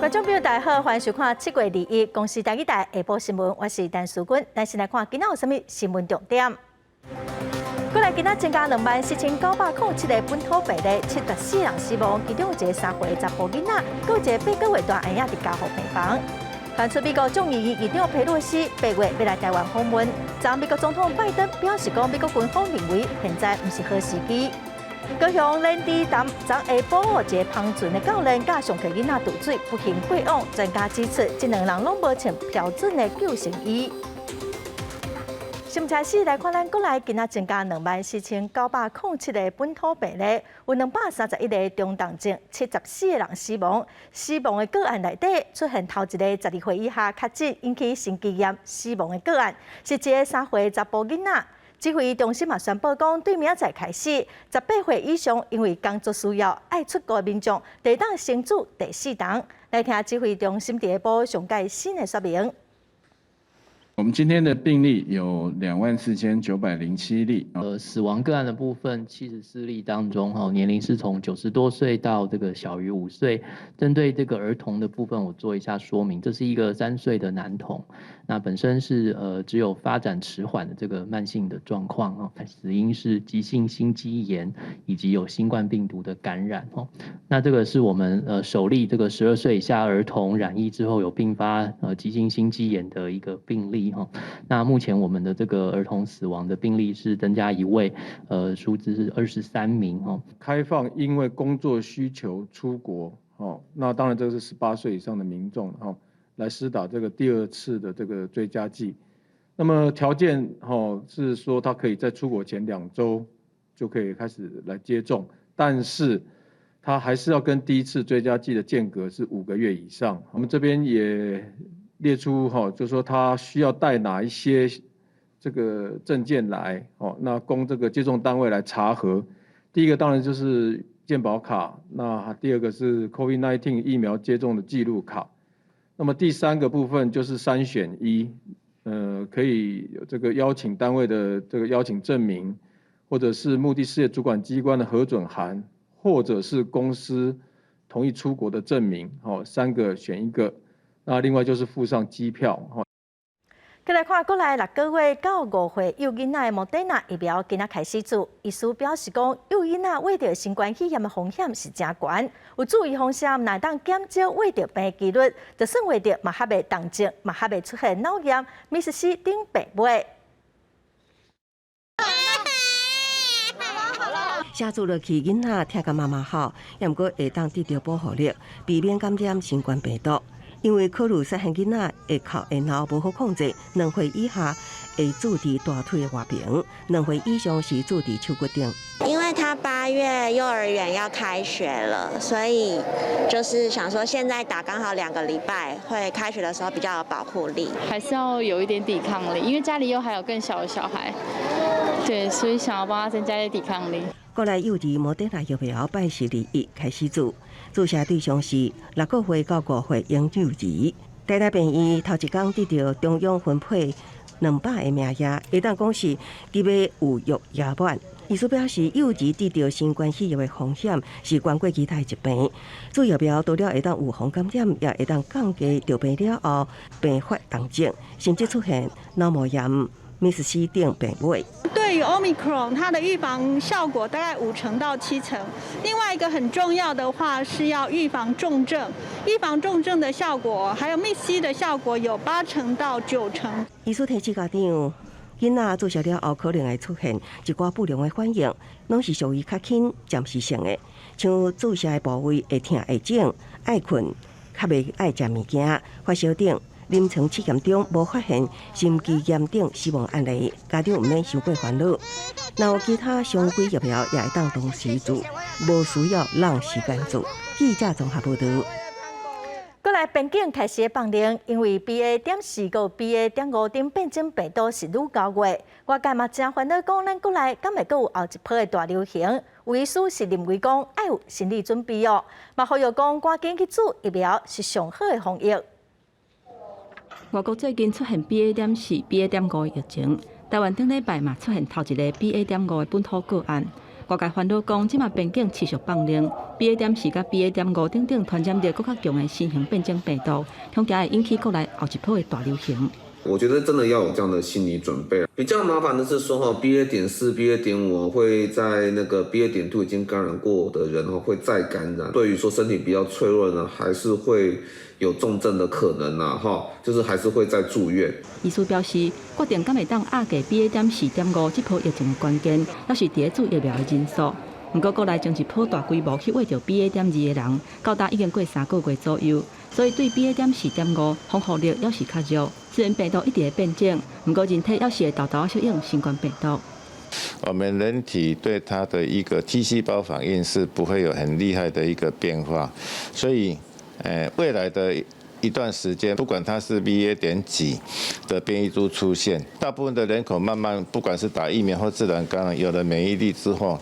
觀眾朋友大家好，歡迎收看7月21公視台語台下晡新聞，我是陳淑君。咱先來看今仔有啥物新聞重點。過來今仔增加24,907個本土病例，74人死亡，其中有一個3歲查埔囡仔，閣有一個8個月大嬰仔佇加護病房。傳出美國眾議院議長佩洛西8月欲來台灣訪問，昨美國總統拜登表示講，美國軍方認為現在毋是好時機。高雄連池潭昨下晡一个帆船的教練佮上課囡仔墮水，不幸過往。專家指出，這兩人攏無穿標準的救生衣。新聞開始來看，咱國內今仔增加24,907個本土病例，有231個中重症，74個人死亡。死亡的個案內底出現頭一个12歲以下確診引起心肌炎死亡的個案，是一个3歲查埔囡仔。指揮中心嘛宣布講，對明仔載開始，18歲以上因為工作需要愛出國的民眾，會當先注第四針。來聽指揮中心佇下晡上蓋新的說明。我們今天的病例有24,907例。死亡個案的部分，74例當中，哈，年齡是從90多歲到這個小於5歲。針對這個兒童的部分，我做一下說明。這是一個3歲的男童，那本身是只有發展遲緩的這個慢性的狀況哦，死因是急性心肌炎以及有新冠病毒的感染哦。那這個是我們首例這個12歲以下兒童染疫之後有併發急性心肌炎的一個病例。那目前我們的這個兒童死亡的病例是增加一位，數字是23名哦。開放因為工作需求出國，哦，那當然這個是18歲以上的民眾，哈，來施打這個第二次的這個追加劑。那麼條件，哈，是說他可以在出國前2週就可以開始來接種，但是他還是要跟第一次追加劑的間隔是5個月以上。我們這邊也列出哈，就是說他需要帶哪一些這個證件來，哦，那供這個接種單位來查核。第一個當然就是健保卡，那第二個是 COVID-19 疫苗接種的記錄卡，那麼第三個部分就是三選一，可以有這個邀請單位的這個邀請證明，或者是目的事業主管機關的核准函，或者是公司同意出國的證明，哦，三個選一個。那另外就是附上機票，吼。過來看，國內6個月到5歲幼囡仔的莫德納疫苗今仔開始注。醫師表示講，幼囡仔罹著新冠肺炎的風險是誠懸，有注預防針若當減少罹著病的幾率，就算罹著嘛較袂重症，嘛較袂出現腦炎、瀕死等病尾。寫注落去，囡仔聽共媽媽哭，猶毋過會當得著保護力，避免感染新冠病毒。因為考慮細漢囡仔會哭會鬧無好控制，2歲以下會注佇大腿的外爿，2歲以上是注佇手骨頂。因為他8月幼兒園要開學了，所以就是想說現在打剛好2個禮拜，會開學的時候比較有保護力。還是要有一點抵抗力，因為家裡又還有更小的小孩，對，所以想要幫他增加一點抵抗力。國內幼兒莫德納疫苗拜四21開始注，注射對象是6個月到5歲嬰幼兒。台大病院頭一工得著中央分配200個名額，會當講是急欲有藥也滿。醫師表示，幼兒得著新冠肺炎的風險是懸過其他疾病。注疫苗除了會當預防感染，也會當降低著病了後病發重症，甚至出現腦膜炎、瀕死等病尾。對於 Omicron，它的預防效果大概5成到7成。另外一個很重要的話是要預防重症，預防重症的效果，還有 MIS-C 的效果有8成到9成。醫師提醒家長，囡仔注射了後可能會出現一寡不良的反應，攏是屬於較輕、暫時性的，像注射的部位會疼會腫、愛睏、較袂愛食物件、發燒等。臨床試驗中無發現心肌炎等死亡案例，家長毋免傷過煩惱。若有其他常規疫苗也會當同時注，無需要攏時間注。記者綜合報導。過來邊境開始放令，因為 BA.4佮 BA.5等變種病毒是愈𠢕越，外界嘛誠煩惱講，咱國內敢會閣有後一波的大流行？有醫師是認為講，愛有心理準備哦，嘛呼籲講，趕緊去注疫苗是上好的防疫。外國最近出現 BA.4、BA.5的疫情，台灣頂禮拜嘛出現頭一个 BA.5的本土個案。外界煩惱講，這馬邊境持續放冷，BA.4佮 BA.5等等傳染力閣較強的新型變種病毒，恐驚會引起國內後一波的大流行。我覺得真的要有這樣的心理準備。比較麻煩的是說，哈，BA.4、BA.5會在那個 BA.2 已經感染過的人，會再感染。對於說身體比較脆弱的人，還是會有重症的可能啦，哈，就是還是會再住院。醫師表示，決定敢會當壓過 BA.4.5這波疫情的關鍵，猶是佇咧注疫苗的人數。毋過國內前一波大規模去穢著 BA.2的人，到今已經過3個月左右，所以對 BA.4.5防護力猶是較弱。雖然病毒一直會變種，毋過人體猶是會沓沓適應新冠病毒。我們人體對它的一個 T 細胞反應是不會有很厲害的一個變化，所以，未來的一段時間，不管它是 BA 點幾的變異株出現，大部分的人口慢慢，不管是打疫苗或自然感染，有了免疫力之後，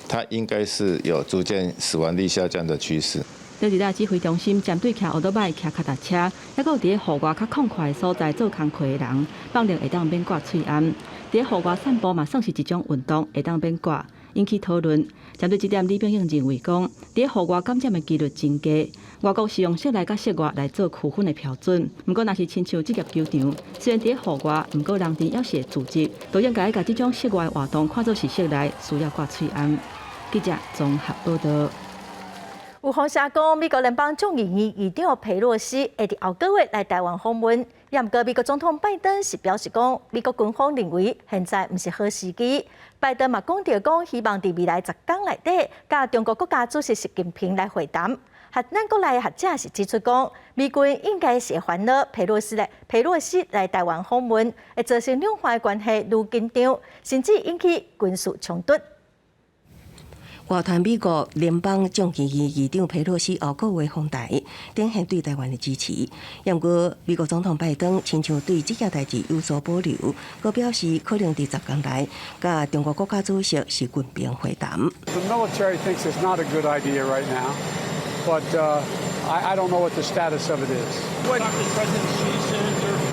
它應該是有逐漸死亡率下降的趨勢。頂一日指揮中心針對騎歐多擺、騎跤踏車，抑閣有佇咧戶外較曠闊的所在做工課的人，放令會當免掛喙罨。佇咧戶外散步嘛算是一種運動，會當免掛，引起討論。針對這點，李炳英認為講，佇咧戶外感染的幾率真低。外國是用室內佮室外來做區分的標準。毋過，若是親像職業球場，雖然佇咧戶外，毋過人陣猶是會聚集，都應該共這種室外活動看做是室內，需要掛喙罨。記者綜合報道。有風聲講，美國聯邦眾議院議長佩洛西會佇後個月來台灣訪問。也毋過，美國總統拜登是表示講，美國軍方認為現在毋是好時機。拜登嘛講著講，希望佇未來10工內底，佮中國國家主席習近平來會談。咱國內學者是指出講，美軍應該是會煩惱佩洛西來台灣訪問，會造成兩岸關係愈緊張，甚至引起軍事衝突。外傳美國聯邦眾議院議長佩洛西後個月訪台，展現對台灣的支持。毋過美國總統拜登親像對這件代誌有所保留，閣表示可能佇10工內，佮中國國家主席習近平會談。 The military thinks it's not a good idea right now, but I don't know what the status of it is.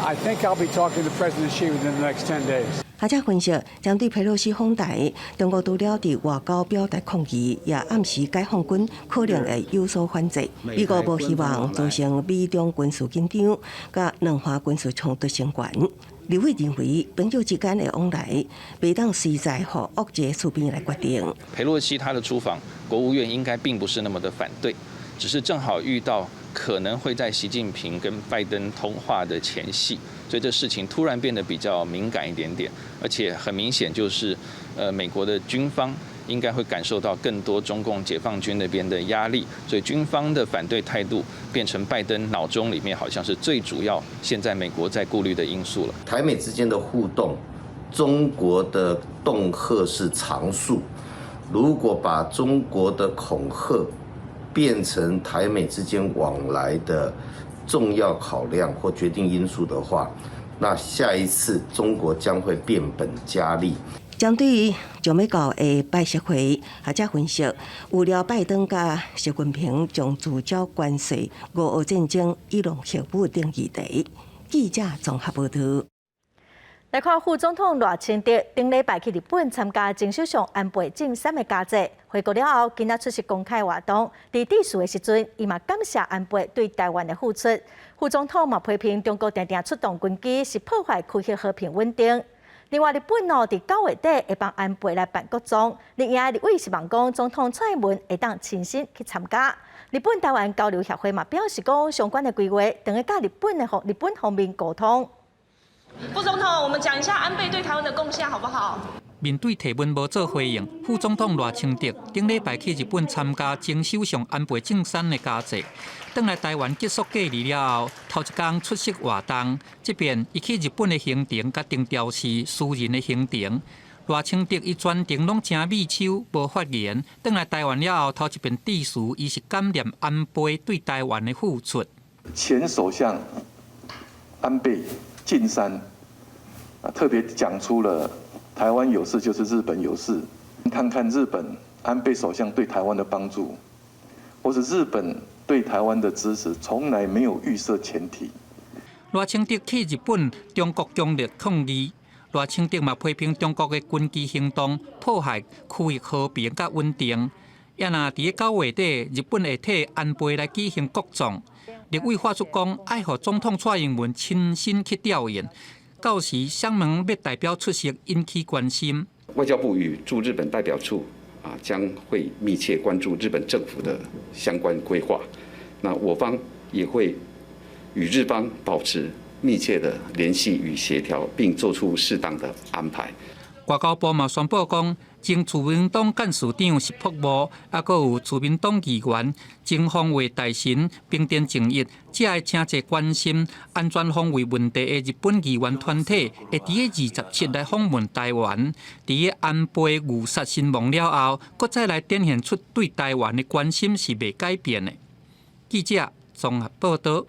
I think I'll be talking to President Xi within the next 10 days. 學者分析，針對佩洛西訪台，中國除了佇外交表達抗議，也暗示解放軍可能會有所反制。美國無希望造成美中軍事緊張，佮兩岸軍事衝突升懸。立委認為，朋友之間的往來，袂當隨在予惡者出邊來決定。佩洛西他的出訪，國務院應該並不是那麼的反對，只是正好遇到可能會在習近平跟拜登通話的前夕，所以這事情突然變得比較敏感一點點，而且很明顯就是，美國的軍方應該會感受到更多中共解放軍那邊的壓力，所以軍方的反對態度變成拜登腦中裡面好像是最主要現在美國在顧慮的因素了。台美之間的互動，中國的恫嚇是常數，如果把中國的恐嚇變成台美之間往來的重要考量或決定因素的話，那下一次中國將會變本加厲。針對將欲到的拜習會，學者分析，預料拜登佮習近平將聚焦關稅、烏俄戰爭、伊朗核武等議題。記者綜合報道。來看副總統賴清德頂禮拜去日本參加前首相安倍晉三的家祭，回國了後，今仔出席公開活動。佇致辭的時陣，伊嘛感謝安倍對台灣的付出。副總統嘛批評中國定定出動軍機是破壞區域和平穩定。另外，日本哦，佇9月底會幫安倍來辦國葬，綠營的立委希望講總統蔡英文會當親身去參加。日本台灣交流協會嘛表示講，相關的規劃，正咧佮日本方面溝通。副總統，我們講一下安倍對台灣的貢獻，好不好？面對提問無做回應，副總統賴清德頂禮拜去日本參加前首相安倍晉三的家祭，轉來台灣結束隔離了後，頭一工出席活動。這遍伊去日本的行程佮定調是私人的行程。賴清德伊全程攏誠覕手，無發言。轉來台灣了後，頭一遍致辭，伊是感念安倍對台灣的付出。前首相安倍晉三啊，特別講出了台灣有事就是日本有事。看看日本安倍首相對台灣的幫助，或是日本對台灣的支持，從來沒有預設前提。賴清德去日本，中國強烈抗議。賴清德嘛批評中國的軍機行動破壞區域和平佮穩定。也若佇咧9月底，日本會替安倍來舉行國葬。立委發出講，愛予總統蔡英文親身去弔唁，到時雙方欲代表出席，引起關心。外交部與駐日本代表處啊，將會密切關注日本政府的相關規劃。那我方也會與日方保持密切的聯繫與協調，並做出適當的安排。外交部嘛宣布講，前自民黨幹事長石破茂，抑閣有自民黨議員、前防衛大臣濱田正一，這个誠濟關心安全防衛問題的日本議員團體，會佇咧27來訪問台灣。佇咧安倍遇殺身亡了後，閣再來展現出對台灣的關心是袂改變的。記者綜合報道。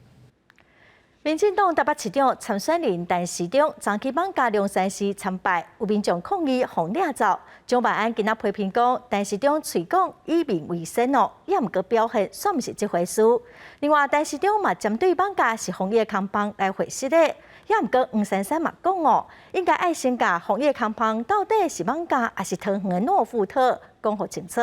民進黨台北市長參選人陳時中，昨去艋舺龍山寺參拜，有民眾抗議予掠走。蔣萬安今仔批評講，陳時中喙講以民為先哦，也毋過表現煞毋是這回事。另外，陳時中嘛針對艋舺是防疫空縫來回釋的，也毋過黃珊珊嘛講哦，應該愛先共防疫空縫到底是艋舺抑是桃園的諾富特講予清楚。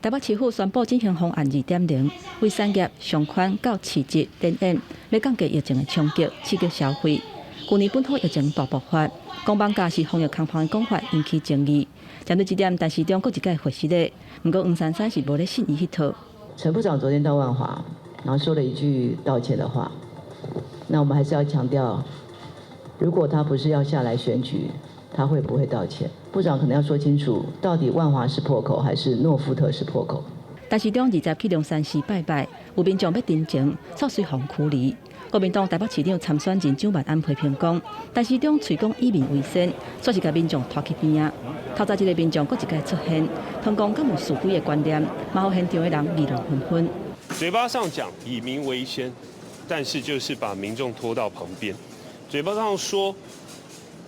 台北市府宣布進行方案2.0，為產業、商圈到市集、展演，欲降低疫情的衝擊，刺激消費。去年本土疫情大爆發，講艋舺是防疫空縫的講法引起爭議。針對這點，陳時中閣一擺回釋咧，毋過黃珊珊是無咧信伊彼套。陳部長昨天到萬華，然後說了一句道歉的話。那我們還是要強調，如果他不是要下來選舉，他會不會道歉？部長可能要說清楚，到底萬華是破口還是諾富特是破口？陳時中20去龍山寺拜拜，有民眾欲陳情，煞隨予驅離。國民黨台北市長參選人蔣萬安批評講，陳時中喙講以民為先，煞是共民眾拖去邊仔。透早這個民眾閣一擺出現，問講敢有事歸的觀念，嘛予現場的人議論紛紛。嘴巴上講以民為先，但是就是把民眾拖到旁邊。嘴巴上說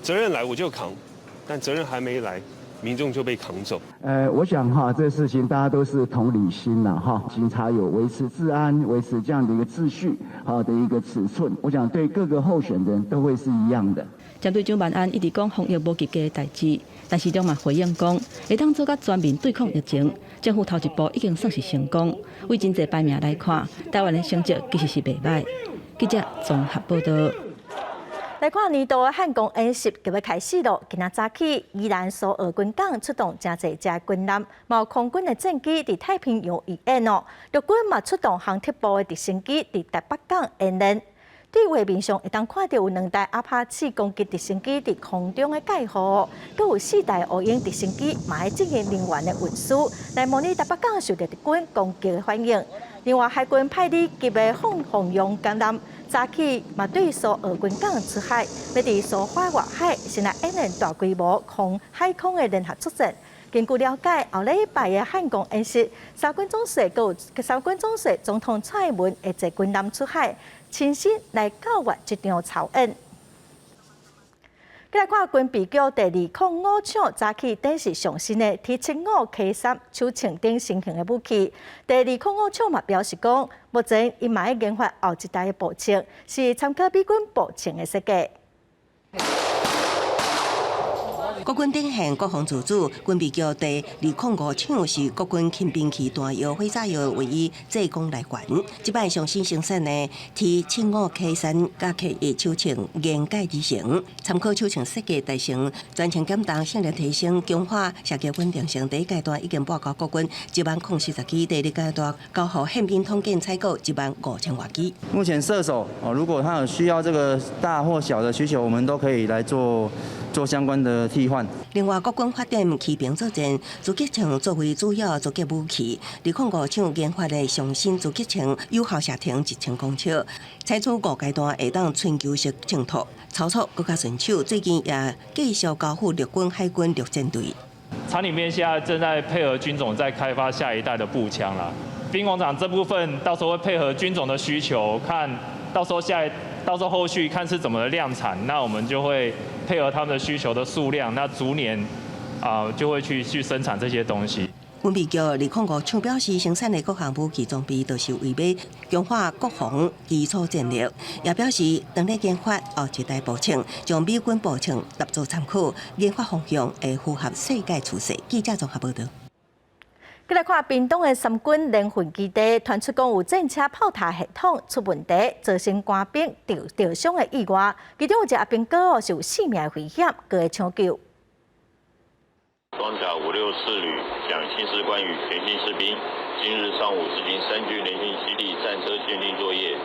責任來我就扛，但責任還沒來，民眾就被扛走。我想哈，這個事情大家都是同理心啦，哈，警察有維持治安、維持這樣的一個秩序，好的一個尺寸，我想對各個候選人都會是一樣的。針對蔣萬安一直講防疫無及格的代誌，陳時中嘛回應講，會當做甲全面對抗疫情，政府頭一步已經算是成功。為真濟排名來看，台灣的成績其實是袂䆀。記者綜合報道。來看年度的漢光演習就欲開始囉。今仔早起，宜蘭蘇澳軍港出動誠濟隻軍艦，嘛有空軍的戰機佇太平洋預演哦。陸軍嘛出動航特部的直升機佇台北港演練。對畫面上會當看著有兩台阿帕契攻擊直升機佇空中的蓋護，閣有四台烏鷹直升機嘛佇進行人員的運輸，來模擬台北港受著敵軍攻擊的反應。另外，海軍派里級的鳳鳳陽軍艦早起嘛對蘇澳軍港出海，欲佇蘇花外海先來演練大規模空海空的聯合作戰。根據了解，後禮拜的漢光演習，三軍總帥閣有三軍總帥總統蔡英文會坐軍艦出海，親身來校閱這場操演。來看軍備局第205廠早起展示上新的 T75K3手槍等新型的武器。第205廠嘛表示講，目前伊嘛佇研發後一代的步槍，是參考美軍步槍的設計。國軍展現國防自主，軍備局第205廠是國軍輕兵器彈藥、火炸藥唯一製工來源。這擺上新生產的 T75K3佮 K1手槍研改而成，參考手槍設計達成全程減重、性能提升、強化射擊穩定性。第一階段已經撥交國軍1萬零40支，第二階段交予憲兵統建採購1萬5千外支。目前射手哦，如果他有需要這個大或小的需求，我們都可以來做相關的替換。另外，國軍發展騎兵作戰，狙擊槍作為主要狙擊武器。205廠研發的上新狙擊槍，有效射程1000公尺，採取五階段會當春秋式秤砣，操作閣較順手。最近也繼續交付陸軍、海軍陸戰隊。廠裡面現在正在配合軍種在開發下一代的步槍啦。兵工廠這部分到時候會配合軍種的需求，看到時候下一到時候後續看是怎麼量產，那我們就會配合他們的需求的數量，那逐年啊就會去生產這些東西。軍備局2005表示，生產的各項武器裝備都是為欲強化國防基礎戰力，也表示當咧研發後一代步槍，將美軍步槍納做參考，研發方向會符合世界趨勢。記者綜合報道。閣來看屏東的三軍聯訓基地，傳出講有戰車炮塔系統出問題，造成官兵著傷的意外。其中有一個阿兵哥哦，是有性命的危險，閣會搶救。裝甲564旅蔣姓士官與全姓士兵，今日上午執行三軍聯訓基地戰車鑑定作業，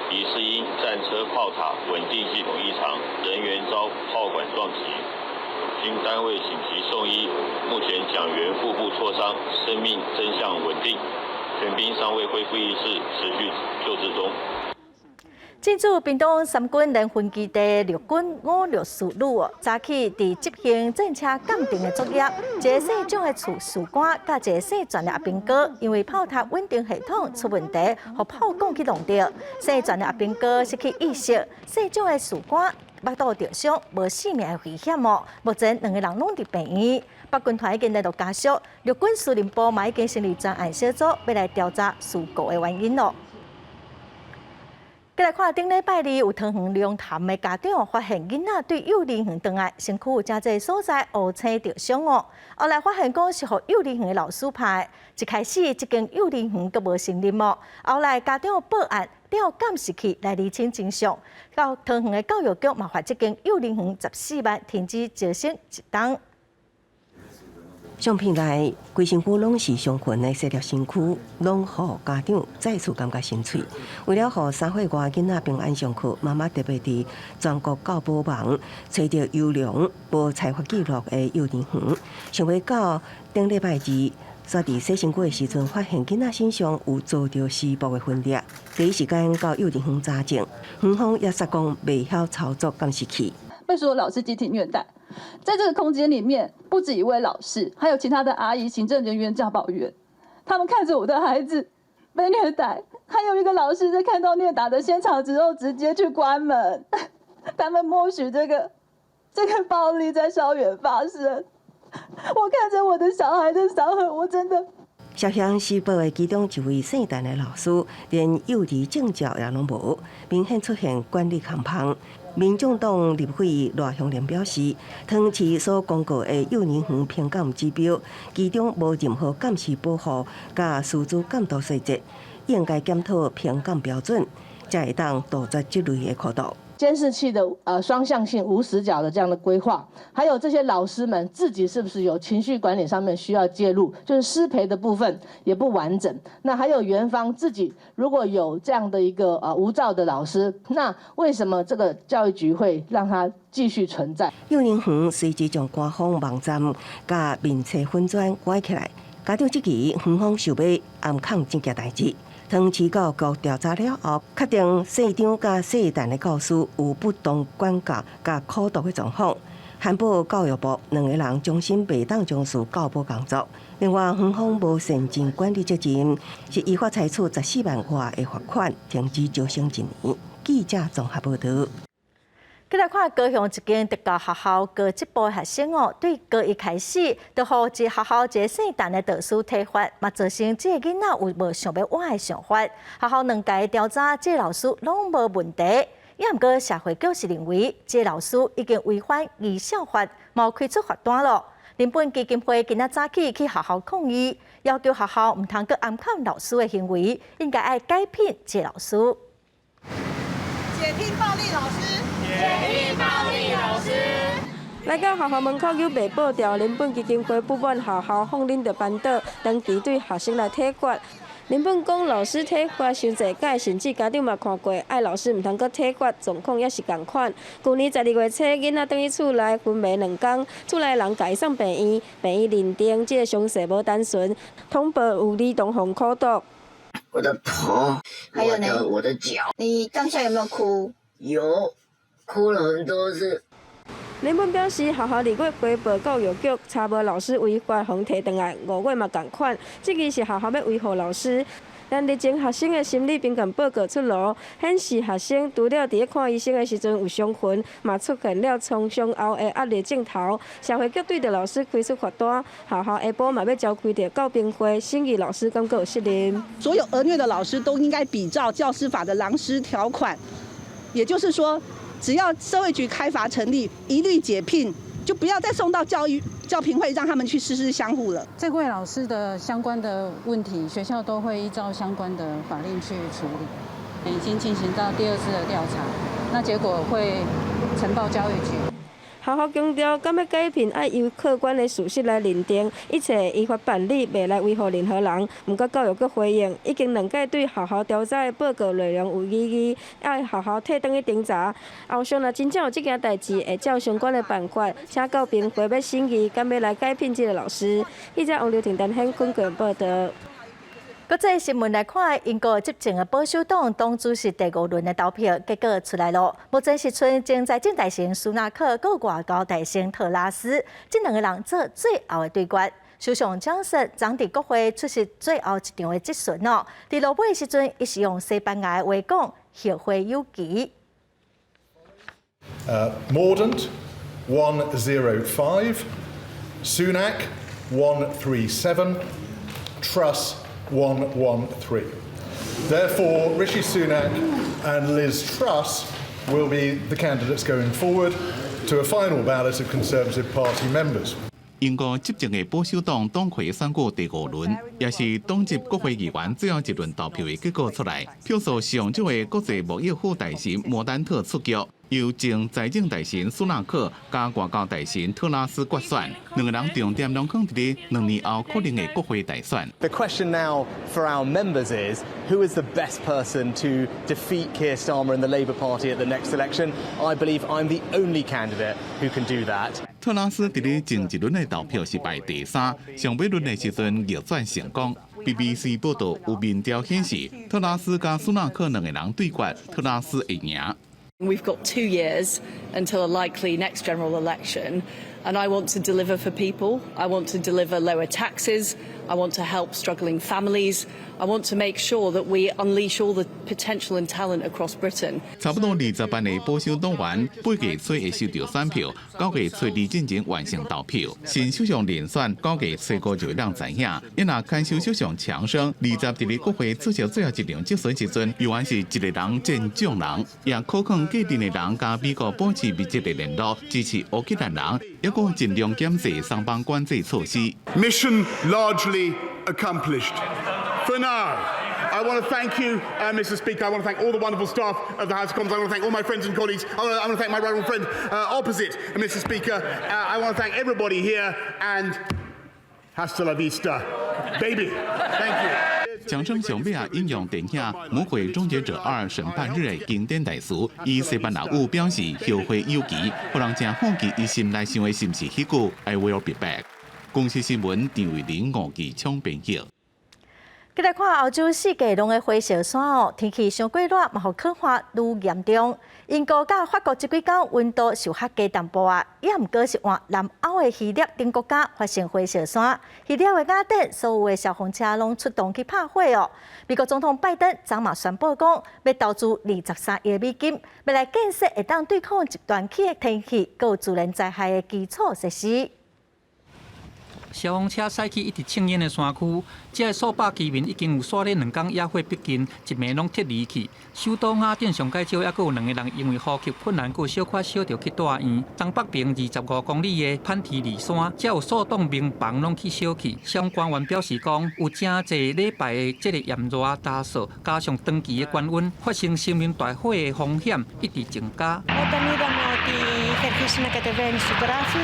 疑似因戰車炮塔穩定系統異常，人員遭炮管撞擊，經單位緊急送醫，目前蔣員腹部挫傷，生命徵象穩定，全兵尚未恢復意識，持續救治中。進駐屏東三軍聯訓基地陸軍564旅哦，早起佇執行戰車鑑定的作業，一个姓蔣的士官佮一个姓全的阿兵哥，因為炮塔穩定系統出問題，予炮管去弄著。姓全的阿兵哥失去意識，姓蔣的士官腹肚著傷，無性命的危險哦。目前兩个人攏佇病院。北軍團已經聯絡家屬，陸軍司令部嘛已經成立專案小組，欲來調查事故的原因咯。閣來看頂禮拜二有桃園龍潭的家長發現囡仔對幼兒園轉來，身軀有誠濟所在烏青著傷哦。後來發現講是予幼兒園的老師拍的。一開始這間幼兒園閣無承認哦。後來家長報案調監視器來釐清真相。到桃園的教育局嘛罰這間幼兒園14萬，停止招生一冬。相片內，規身軀攏是傷痕的細粒身軀，攏予家長再次感覺心碎。為了予3歲外囡仔平安上課，媽媽特別佇全國教保網揣著優良無裁罰記錄的幼兒園，想袂到頂禮拜二，煞佇洗身軀的時陣，發現囡仔身上有遭著施暴的痕跡。第一時間到幼兒園查證，園方也煞講袂曉操作監視器。被所有老師集體虐待。在這個空間裡面，不止一位老師，還有其他的阿姨、行政人員、教保員，他們看着我的孩子被虐待，還有一個老師在看到虐打的現場之後，直接去關門，他們默許這個暴力在校園發生。我看着我的小孩的傷痕，我真的。涉嫌施暴的其中一位姓陳的老師，連幼兒證照也攏無，明顯出現管理空縫。民眾黨立委賴香伶表示，桃園市所公告的幼兒園評鑑指標，其中無任何監視保護佮師資監督細節，應該檢討評鑑標準，才會當杜絕這類的苦毒。監視器的雙向性無死角的這樣的規劃，還有這些老師們自己是不是有情緒管理上面需要介入，就是師培的部分也不完整。那還有園方自己如果有這樣的一個無照的老師，那為什麼這個教育局會讓他繼續存在？幼兒園隨即將官方網站佮面冊粉專關起來，家長質疑園方想欲掩藏這件代誌。桃園市教育局調查了後，確定姓張佮姓陳的教師有不當管教佮苦毒的狀況，函報教育部兩个人終身袂當從事教保工作。另外，園方無善盡管理責任，是依法採取14萬外的罰款，停止招生一年。記者綜合報道。閣來看高雄一間特教學校高職部的學生哦，對高一開始就予一學校一个姓陳的導師體罰，嘛造成這个囡仔有無想欲活的想法。學校兩屆調查，這个老師攏無問題。也毋過社會局是認為，這个老師已經違反兒少法，嘛有開出罰單囉。人本基金會今仔早起去學校抗議，要求學校毋通閣掩藏老師的行為，應該愛解聘這个老師。解聘暴力老師。解聘暴力老師。來到學校門口，有白布條，人本基金會不滿學校放任著班導，長期對學生來體罰。人本講老師體罰傷濟屆，甚至家長嘛看過，愛老師毋通閣體罰，狀況猶是仝款。舊年12月初，囡仔轉去厝內昏迷2工，厝內人共伊送病院，病院認定這个傷勢無單純，通報有兒童予苦毒。我的頭，還有呢？我的腳。你當下有沒有哭？有，哭了很多次。人本表示，學校2月歸報教育局查無老師違法，予提轉來，5月嘛仝款。這個是學校欲維護老師。但日前學生的心理評鑑報告出爐，顯示學生除了佇咧看醫生的時陣有傷痕，嘛出現了創傷後的壓力症頭。社會局對著老師開出罰單，學校下晡嘛欲召開著教評會，審議老師敢閣有失任。所有兒虐的老師都應該比照教師法的狼師條款，也就是說，只要社會局開罰成立，一律解聘，就不要再送到教育教評會，讓他們去師師相護了。這位老師的相關的問題，學校都會依照相關的法令去處理。已經進行到第二次的調查，那結果會呈報教育局。學校強調，敢欲解聘愛由客觀的事實來認定，一切依法辦理，袂來維護任何人。毋過教育局回應，已經兩屆對學校調查的報告內容有異議，愛學校退轉去偵查。後續若真正有這件代誌，會照相關的辦法，請教評會欲審議，敢欲來解聘這个老師。記者王劉婷、陳顯坤報道。國際新聞來看，英國執政的保守黨黨主席第五輪的投票結果出來囉。目前是賰前財政大臣蘇納克、佮外交大臣特拉斯，這兩个人做最後的對決。首相強生昨佇國會出席最後一場的質詢哦。佇落尾的時陣，伊是用西班牙的話講，後會有期。 Mordaunt 105, Sunak 137, Truss 113. Therefore, Rishi Sunak and Liz Truss will be the candidates going forward to a final ballot of Conservative Party members. 英國執政的保守黨黨魁選舉第五輪，也是黨籍國會議員最後一輪投票的結果出來，票數上少的國際貿易副大臣摩丹特出局，由前財政大臣蘇納克佮外交大臣特拉斯決選，兩个人重點攏放佇咧2年後可能的國會大選。 The question now for our members is who is the best person to defeat Keir Starmer and the Labour Party at the next election? I believe I'm the only candidate who can do that. 特拉斯佇咧前一輪的投票是排第三，上尾輪的時陣逆轉成功。BBC 報道有民調顯示，特拉斯佮蘇納克兩个人對決，特拉斯會贏。 We've got 2 years until a likely next general election, and I want to deliver for people. I want to deliver lower taxes. I want to help struggling families. I want to make sure that we unleash all the potential and talent across Britain. 差不多20萬个保守黨員，8月初會收著選票，9月初二進前完成投票。新首相人選9月初五就會當知影。伊若牽手首相強生，20佇咧國會出席最後一場質詢時陣，猶原是一个人戰眾人，也可能繼任的人佮美國保持密切的聯絡，支持烏克蘭人，抑閣盡量減低雙方管制措施。 Mission largely accomplished. For now, I want to thank you, Mr. Speaker. I want to thank all the wonderful staff of the House of Commons. I want to thank all my friends and colleagues. I want to thank my right honourable friend opposite, Mr. Speaker. I want to thank everybody here and hasta la vista, baby. Thank you. 強生上尾啊引用電影《魔鬼終結者二：審判日》的經典台詞，以西班牙語表示後會有期，予人誠好奇伊心內想的是毋是彼句 I will be back。公視新聞張慧玲、吳繼聰編譯。繼來看歐洲四界攏會火燒山哦，天氣傷過熱，嘛予雪化愈嚴重。英國佮法國這幾工溫度受較低淡薄仔，也毋過是換南歐的希臘等國家發生火燒山。希臘的雅典所有的消防車攏出動去拍火哦。美國總統拜登昨嘛宣布講，欲投資23億美金，欲來建設會當對抗極端氣的天氣、佮自然災害的基礎設施。消防車駛去一直衝煙的山區，遮的數百居民已經有煞咧兩工野火逼近，一暝攏撤離去。首都雅典上蓋少，猶閣有兩个人因為呼吸困難，閣小可燒著去蹛院。東北邊25公里的潘提里山，遮有數棟民房攏去燒去。相關官員表示講，有誠濟禮拜的這个炎熱乾燥，加上長期的高溫，發生森林大火的風險一直增加。 Όταν είδαμε ότι είχε αρχίσει να κατεβαίνει στο τράφι,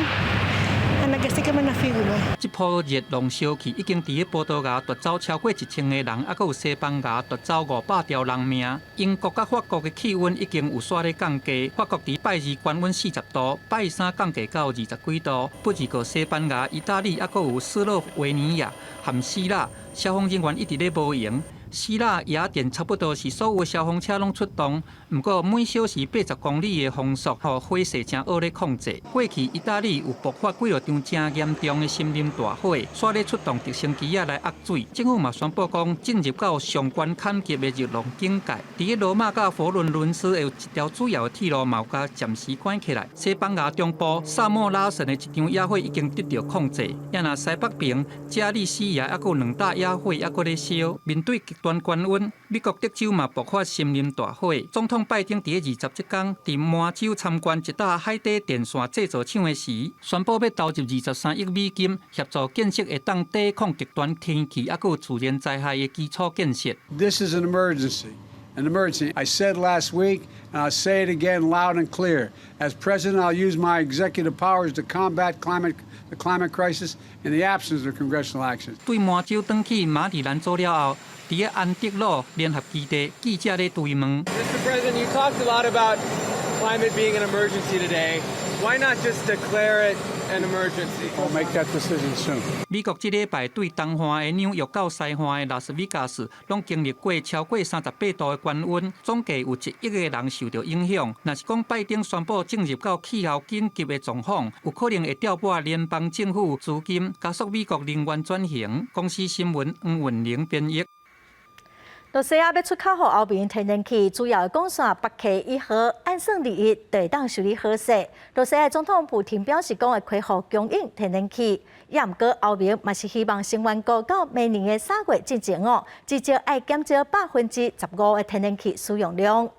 αναγκαστήκαμε να φύγουμε. 這波熱浪燒氣已經佇咧葡萄牙奪走超過1000個人，猶閣有西班牙奪走500條人命。英國佮法國的氣溫已經有煞咧降低，法國佇拜二高溫40度，拜三降低到20幾度。不過西班牙、意大利，猶閣有斯洛維尼亞和希臘，消防人員一直咧無閒。希臘雅典差不多是所有消防車攏出動，毋過每小時80公里的風速，予火勢誠惡咧控制。過去意大利有爆發幾落場誠嚴重的森林大火，煞咧出動直升機仔來壓水。政府嘛宣布講，進入到上懸坎級的熱浪警戒。佇咧羅馬佮佛羅倫斯有一條主要的鐵路嘛有共暫時關起來。西班牙中部薩莫拉省的一場野火已經得著控制，也若西北邊加利西亞猶閣有兩大野火猶閣咧燒。面對極端高溫，美國德州嘛爆發森林大火。總統拜登佇咧27工佇麻州參觀一搭海底電線製造廠的時，宣布欲投入23億美金協助建設會當抵抗極端天氣猶閣有自然災害的基礎建設。 This is an emergency. An emergency. I said last week, and I'll say it again loud and clear. As president, I'll use my executive powers to combat the climate crisis in the absence of congressional action. 對麻州轉去馬里蘭州了後，佇咧安德魯聯合基地，記者咧追問。 Mr. President, you talked a lot about climate being an emergency today. Why not just declare it an emergency? I'll make that decision soon. 美國這禮拜對東岸的紐約到西岸的拉斯維加斯，攏經歷過超過38度的高溫，總計有1億個人受著影響。若是講拜登宣布進入到氣候緊急的狀況，有可能會調撥聯邦政府資金，加速美國能源轉型。公視新聞黃雲玲編譯。露西亞欲出口予歐盟天然氣，主要的管線北溪一號按算21就會當修理好勢。露西亞總統普廷表示講會恢復供應天然氣，也毋過歐盟嘛是希望成員國到明年的3月之前哦，至少愛減少15%的天然氣使用量。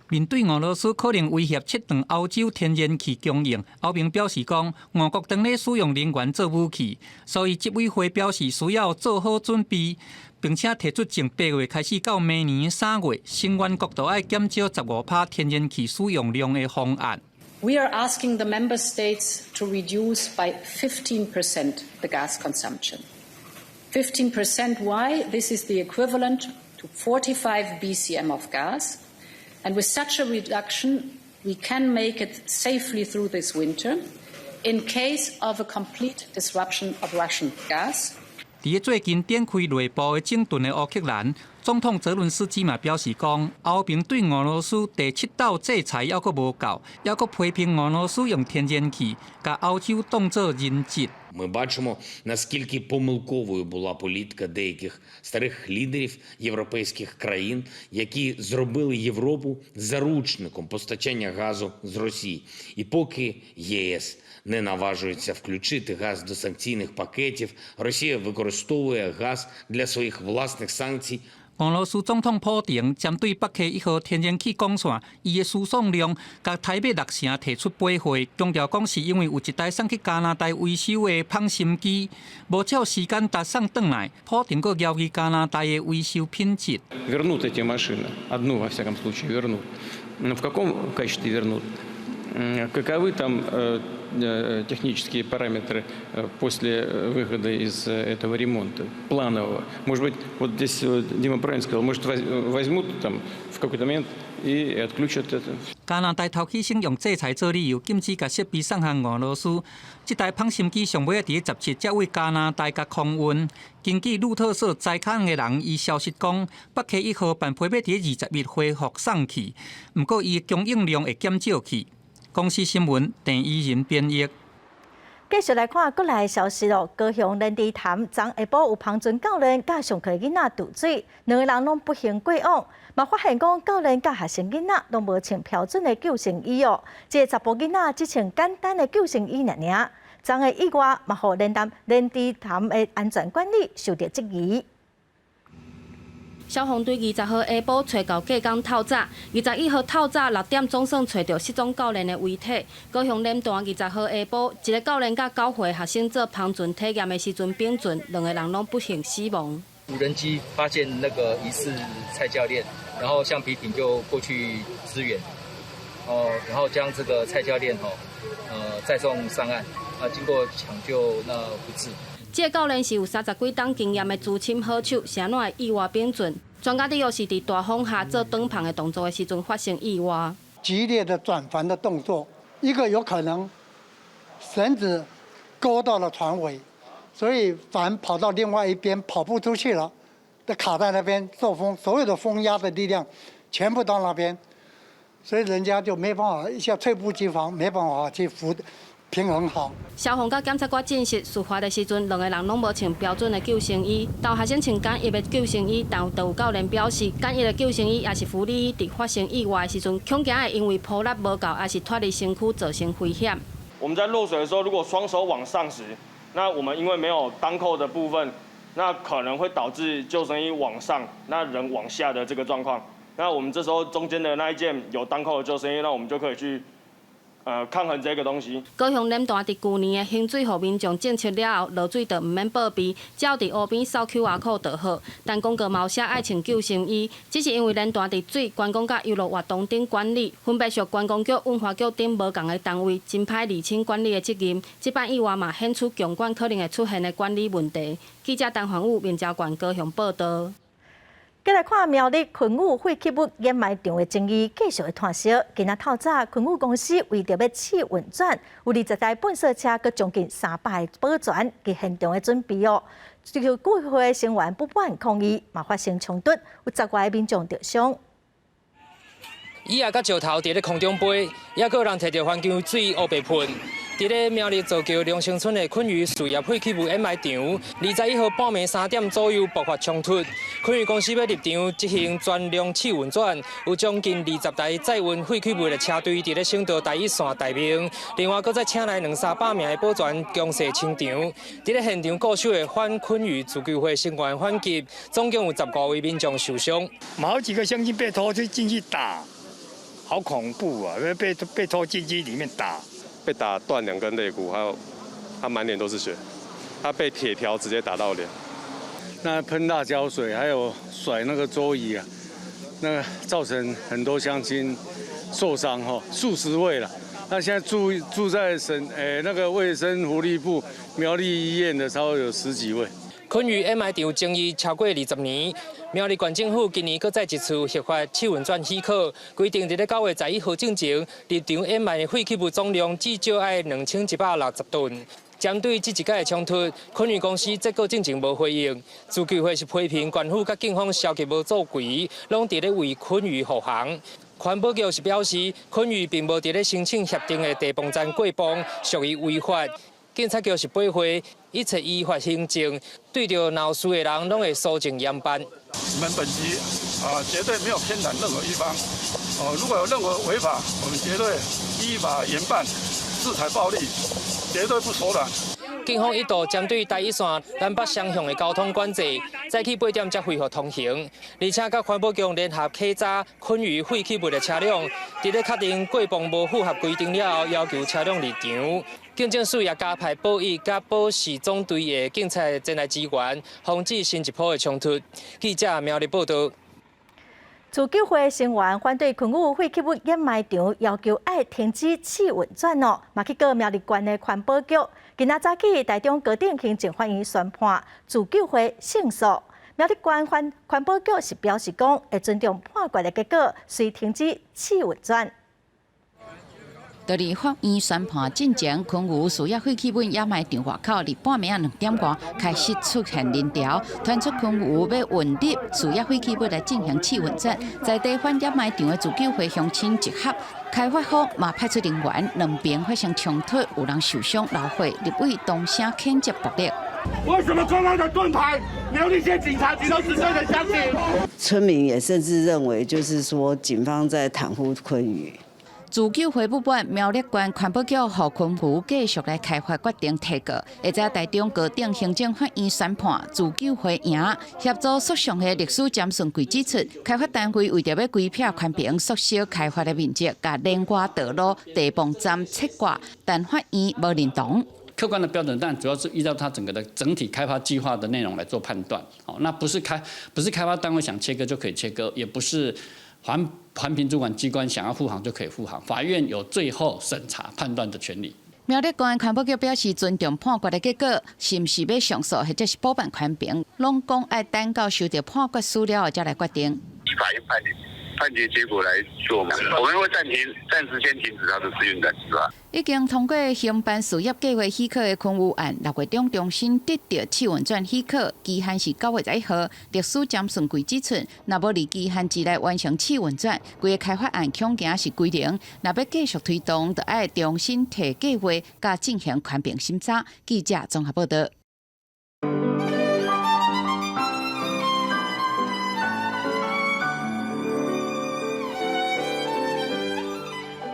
面對俄羅斯可能威脅切斷歐洲天然氣供應，歐盟表示講，俄國當咧使用能源做武器，所以執委會表示需要做好準備，並且提出從8月開始到明年3月，成員國都愛減少15趴天然氣使用量的方案。 We are asking the member states to reduce by 15% the gas consumption. 15% why? This is the equivalent to 45 BCM of gas. And with such a reduction, we can make it safely through this winter in case of a complete disruption of Russian gas. 佇最近展開內部的整頓的烏克蘭，總統澤倫斯基嘛表示講，歐盟對俄羅斯第七道制裁猶閣無夠，猶閣批評俄羅斯用天然氣共歐洲當做人質。 Ми бачимо, наскільки помилковою була політика деяких старих лідерів європейських країн, які зробили Європу заручником постачання газу з Росії. І поки ЄС не наважується включити газ до санкційних пакетів, Росія використовує газ для своїх власних санкцій. 俄羅斯總統普廷針對北溪一號天然氣管線，伊的輸送量共台欲6成提出駁回，強調講是因為有一台送去加拿大維修的膨心機，無照時間達送轉來。普廷閣懷疑加拿大的維修品質。 Вернут эти машины, одну во всяком случае вернут. Но в каком качестве вернут? Каковы там технические параметры после выхода из этого ремонта планового? Может быть, вот здесь Дима правильно сказал, может, возьмут там в какой-то момент и отключат это. 加拿大頭起先用制裁做理由，禁止共設備送予俄羅斯。這台膨心機上尾仔佇咧17才對加拿大共空運。根據路透社知影的人，伊消息講，北溪一號辦批欲佇咧21恢復送氣，毋過伊的供應量會減少去。公視新聞鄭怡仁編譯。繼續來看國內消息咯，高雄連池潭昨下晡有帆船教練佮上課囡仔墜水，兩個人攏不幸過往。嘛發現講教練佮學生囡仔攏無穿標準的救生衣哦，這個查埔囡仔只穿簡單的救生衣爾爾。昨个意外嘛，予連池潭的安全管理受著質疑。消防隊20號下晡揣到隔工透早，21號透早6點總算揣著失蹤教練的遺體。高雄蓮潭20號下晡，一个教練佮9歲學生做帆船體驗的時陣翻船，兩个人攏不幸死亡。無人機發現那個疑似蔡教練，然後橡皮艇就過去支援，哦，然後將這個蔡教練吼，載送上岸，啊，經過搶救那不治。這个教練是有30幾冬經驗的資深好手，是按怎會意外翻船？專家理由是佇大風下做轉帆的動作的時陣發生意外。激烈的轉帆的動作，一個有可能繩子勾到了船尾，所以帆跑到另外一邊跑不出去了，都卡在那邊受風，所有的風壓的力量全部到那邊，所以人家就沒辦法一下猝不及防，沒辦法去扶平衡好。消防佮檢察官證實，事發的時陣，兩个人攏無穿標準的救生衣。大學生穿簡易的救生衣，但有教練表示，簡易的救生衣抑是浮力衣，佇發生意外的時陣，恐驚會因為浮力無夠，抑是脫離身軀造成危險。我們在落水的時候，如果雙手往上時，那我們因為沒有當扣的部分，那可能會導致救生衣往上，那人往下的這個狀況。那我們這時候中間的那一件有當扣的救生衣，那我們就可以去抗衡這個東西。高雄蓮潭佇舊年的興水予民眾政策了後，落水就毋免報備，只要佇湖邊掃 QR code 就好。但廣告嘛有寫愛穿救生衣，只是因為蓮潭佇水、觀光佮遊樂活動等管理，分別屬觀光局、文化局等無仝的單位，真歹釐清管理的責任。這擺意外嘛顯出共管可能會出現的管理問題。記者陳環武、明朝縣高雄報導。繼來看苗栗昆宇廢棄物掩埋場的爭議繼續會拖燒。今仔透早，昆宇公司為著欲試運轉，有20台糞掃車，閣將近300个保全佇現場的準備哦。自救會成員不滿抗議，嘛發生衝突，有十外个民眾著傷。椅仔佮石頭佇咧空中飛，猶閣有人提著環境水烏白噴。佇咧苗栗造橋龍生村的昆宇事業廢棄物掩埋場，21號半暝3點左右爆發衝突。昆宇公司欲入場執行全量試運轉，有將近20台載運廢棄物的車隊佇咧省道台一線待命，另外閣再請來兩三百名的保全強勢清場。佇咧現場固守的反昆宇自救會成員反擊，總共有15位民眾受傷。好幾個鄉親被拖去進去打，好恐怖啊！被拖進去裡面打。被打斷兩根肋骨，還有他滿臉都是血，他被鐵條直接打到臉。那噴辣椒水，還有甩那個桌椅啊，那個造成很多鄉親受傷哈，數十位了。那現在住在省那個衛生福利部苗栗醫院的，差不多有十幾位。昆宇掩埋場爭議超過20年，苗栗縣政府今年閣再一次核發試運轉許可，規定佇咧9月11號進前，入場掩埋的廢棄物總量至少愛2160噸。針對這一擺的衝突，昆宇公司這個進前無回應，自救會是批評縣府佮警方消極無作為，攏佇咧為昆宇護航。環保局是表示，昆宇並無佇咧申請協定的地磅站過磅，屬於違法。警察局是駁回，一切依法行政，對著鬧事的人，攏會肅正嚴辦。我們本局啊，絕對沒有偏袒任何一方。哦，如果有任何違法，我們絕對依法嚴辦，制裁暴力，絕對不手軟。警方一度針對台一線南北雙向的交通管制，早起8點才恢復通行，而且佮環保局聯合稽查昆宇廢棄物的車輛，佇咧確定過磅無符合規定了後，要求車輛離場。警政署也加派保一佮保四總隊的警察前來支援，防止新一波的衝突。記者苗栗報導。自救會成員反對昆宇廢棄物掩埋場，要求愛停止試運轉哦，嘛去告苗栗縣的環保局。今仔早起，台中高等行政法院宣判自救會勝訴。苗栗縣環保局是表示講，會尊重判決的結果，遂停止試運轉。佇法院宣判進前，昆宇事業廢棄物掩埋場外口，佇半暝仔2點外開始出現人潮，傳出昆宇欲運入事業廢棄物來進行試運轉，在地反掩埋場的自救會鄉親集合，開發方嘛派出人員，兩邊發生衝突，有人受傷流血，立委當聲譴責暴力。為什麼公安的盾牌，苗栗縣警察局都只對人相信？村民也甚至認為，就是說警方在袒護昆宇。自救會不滿苗栗縣環保局予昆宇繼續來開發決定提告，下晝台中高等行政法院宣判自救會贏，協助訴訟的律師詹順貴指出，開發單位為著欲規避環評縮小開發的面積，共連外道路地磅站切割，但法院無認同。客觀的標準，但主要是依照它整個的整體開發計劃的內容來做判斷。哦，那不是開發單位想切割就可以切割，也不是環評主管機關想要護航就可以護航，法院有最後審查判斷的權利。苗栗縣環保局表示尊重判決的結果，是毋是欲上訴或者是補辦環評，攏講愛等到收到判決書了後才來決定。依法院判決。判決結果來做嘛。我們會暫停，暫時先停止他的試運轉，是吧？已經通過興辦事業計劃許可的昆宇案，6月中重新得著試運轉許可，期限是9月11號。律師詹順貴指出，若無佇期限之內完成試運轉，規个開發案恐驚是歸零。若欲繼續推動，就愛重新提計劃，佮進行環評審查。記者綜合報道。